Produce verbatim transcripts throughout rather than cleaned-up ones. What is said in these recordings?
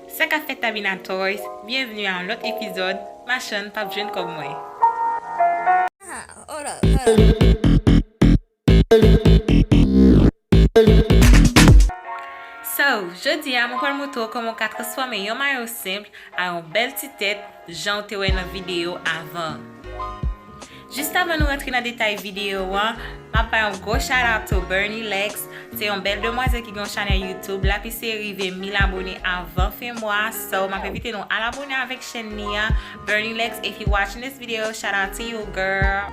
Sa k ap fèt, Tabina Toys? Byenvni a yon lòt epizòd Machann p ap jwenn kòb mwen. Ah, hold up, hold up. So, jodi a, mwen pral montre w kòman w ka transfòme yon mayo senp a yon bèl ti tèt, jan w te wè nan videyo avan. Jis avan nou rantre nan detay videyo an, m ap bay yon gwo shout out to Bernie Lex. Se yon bèl demwazèl ki gen yon chanèl YouTube. L ap eseye rive mil abone avan fen mwa. So, m ap envite nou al abone avèk chèn li an. Bernie Lex, if you watching this video, shout out to you, girl.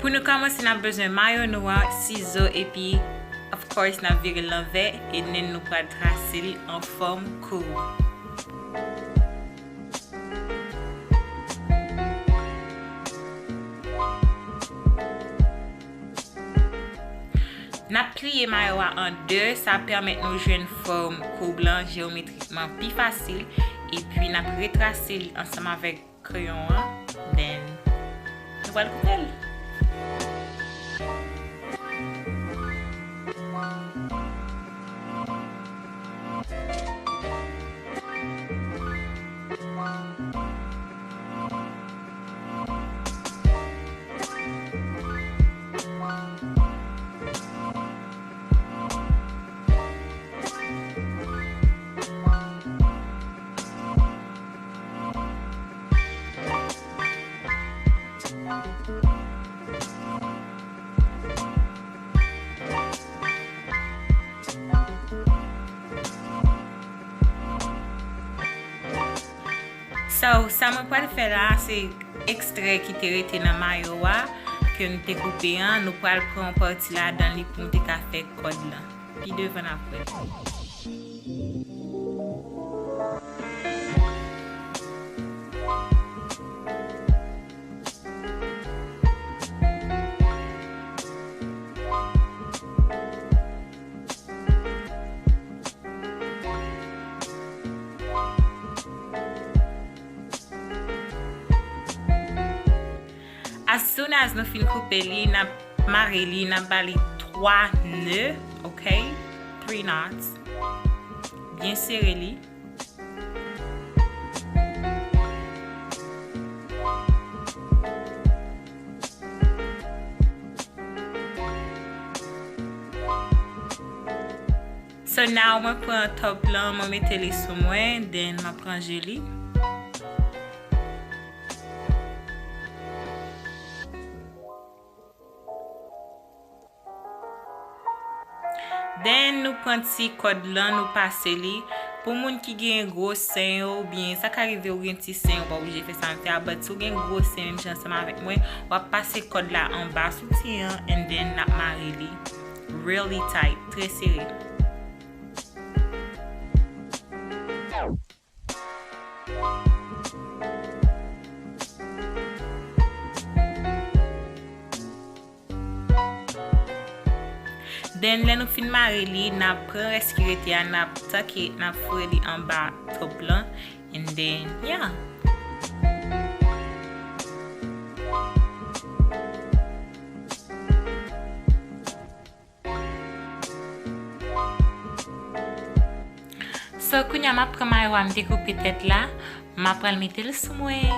Pou nou kòmanse, n ap bezwen mayo nou an, sizo, epi, of course, n ap vire l lanvè, e nen nou pral trase l an fòm koub. N ap pliye mayo a an de, sa pèmèt nou jwenn fòm koub lan jeyometrikman pi fasil, epi n ap retrase li ansanm avèk kreyon an, then nou pral koupe l. So, sa mwen pral fè la, se ekstrè ki te rete nan mayo a, ke n te koupe an. Nou pral pran yon pati ladan li pou n te ka fè kòd lan. Pi devan n ap wè. As soon as nou fin koupe li, n ap mare li, n ap ba li twa ne, ok? Three knots. Byen sere li. So now, mwen pran top lan, mwen mete li sou mwen, then mwen pran je li. Then, nou pran ti kòd lan, nou pase li. Pou moun ki gen gwo sen yo, oubyen sa ka rive ou gen ti sen, ou pa oblije fè sa m fè a, but si w gen gwo sen menm jan ansanm avèk mwen, w ap pase kòd la anba soutyen an, and then n ap mare li really tight, trè sere. Then, lè nou fin mare li, n ap pran rès ki rete a, n ap tuck it, n ap foure li anba top lan, and then, yeah. So, kounye a, m ap pran mayo a m te koupe tèt la, m ap pral mete l sou mwen.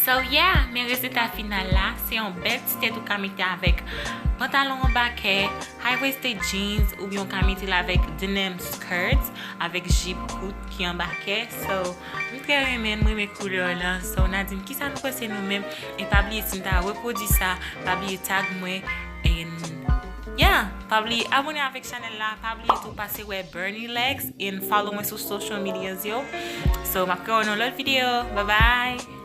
So yeah, men rezilta final la, se yon bèl ti tèt ou ka mete avèk pantalon anba kè, high waisted jeans, oubyen ou ka mete l avèk denim skirts, avèk jip kout ki anba kè. So, m trè renmen, m renmen koulè lan. So, n a di m kisa nou panse nou menm. E pa bliye, si n ta repwodui sa, pa bliye tag mwen. And yeah, pa bliye abone avèk chanèl la. Pa bliye tou pase wè Bernie Lex and follow mwen sou social medias yo. So, m ap wè w nan lòt videyo. Bye bye!